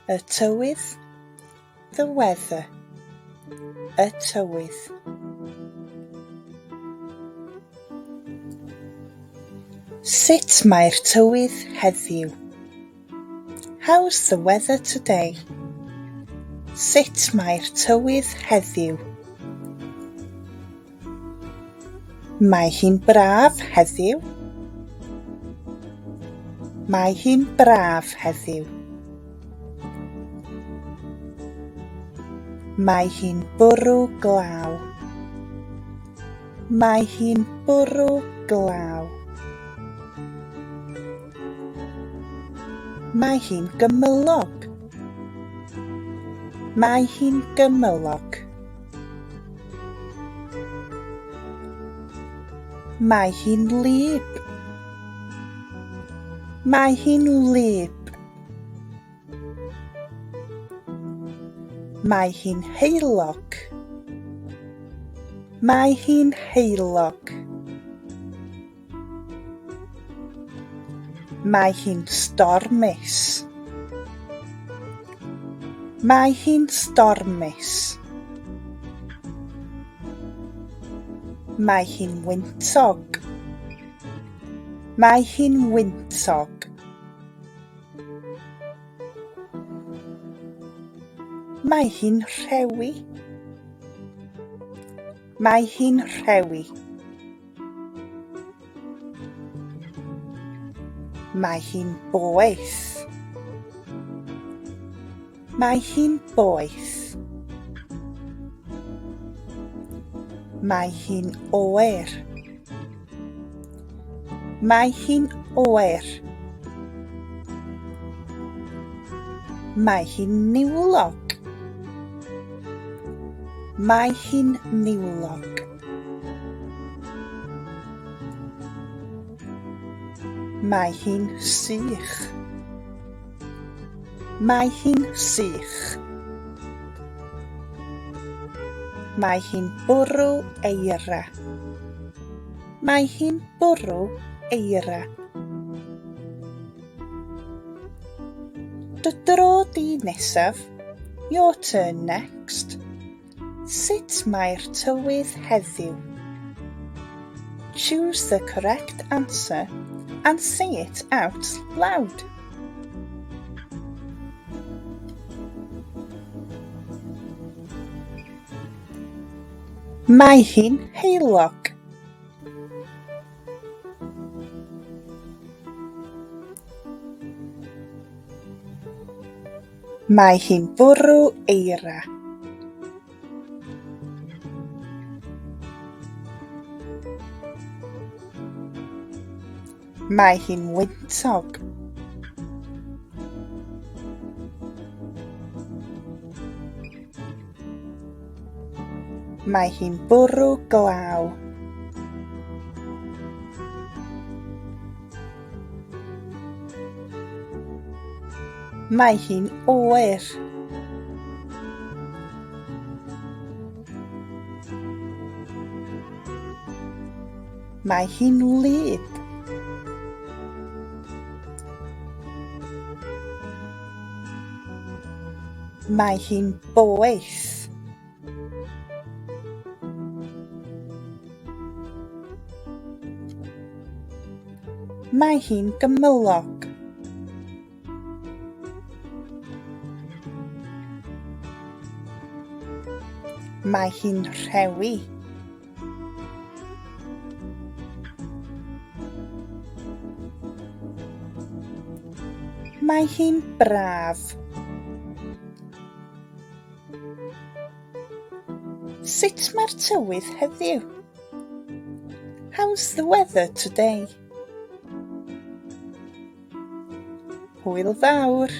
Y tywydd, the weather. Y tywydd. Sut mae'r tywydd heddiw? How's the weather today? Sut mae'r tywydd heddiw? Mae hi'n braf heddiw. Mae hi'n braf heddiw. Mae hi'n bwrw glaw. Mae hi'n bwrw glaw. Mae hi'n gymylog. Mae hi'n gymylog. Mae hi'n wlyb. Mae hi'n wlyb. Mae hi'n heulog. Mae hi'n heulog. Mae hi'n stormus. Mae hi'n stormus. Mae hi'n wyntog. Mae hi'n wyntog. Mae hi'n rhewi. Mae hi'n rhewi. Mae hi'n boeth. Mae hi'n boeth. Mae hi'n oer. Mae hi'n oer. Mae hi'n niwlog. Mae hi'n niwlog. Mae hi'n sych. Mae hi'n sych. Mae hi'n bwrw eira. Mae hi'n bwrw eira. Dy dro di nesaf. Your turn next. Sut mae'r tywydd heddiw? Choose the correct answer and say it out loud. Mae hi'n heulog. Mae hi'n bwrw eira. Mae hi'n wyntog. Mae hi'n bwrw glaw. Mae hi'n oer. Mae hi'n wlyb. Mae hi'n boeth. Mae hi'n gymylog. Mae hi'n rhewi. Mae hi'n braf. Sut mae'r tywydd heddiw? How's the weather today? Hwyl fawr!